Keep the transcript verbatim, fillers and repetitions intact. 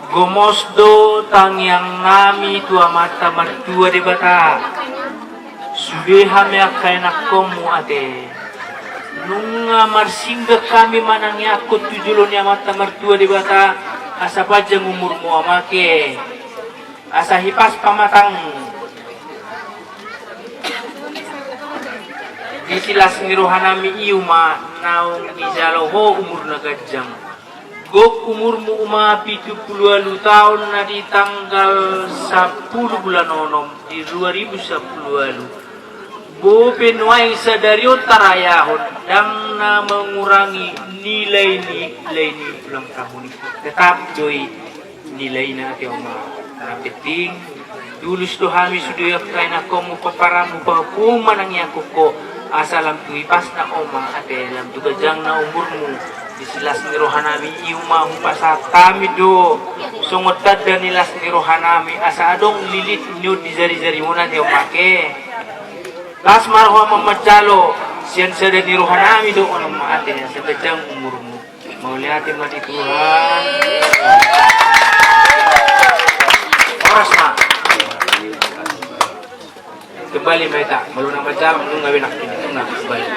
Gomos do tangiang nami tu Amanta Martua Debata. Sude hami angka ianakhonmu ate. Nunga marsinggang hami manangiangkon tu jolo ni Amanta Martua Debata, asa panjang umurmu ama ake. Asa hipas pamatangmu. Di silas ni roha nami i uma naung dijalo ho umur na ganjang. Gok umurmu uma pitu pulu ualu taon na di tanggal sampulu bulan onom di dua ribu sampulu ualu. Bope nuaeng sadari on tarayahon, ndang na mengurangi nilai ni, nilai ni ulang tahun i. Tetap do i nilaina ate oma. Na penting, tulus do hami sude angka ianakhonmu, pomparanmu, pahompu manangiangkon ho, asa lam tu hipasna oma ate, lam tu ganjangna umurmu. Di silas ni roha nami i uma hupasahat hami do songon tanda ni las ni roha nami, asa adong lilit ni on di jari-jarimuna ate oma ake. Las ma roha manjalo, sian sada ni roha nami do on oma ate, asa ganjang umurmu. Mauliate ma di Tuhan. Horas ma. Kembali ma hita, molo na manjalo, molo na benak ini, na kembali.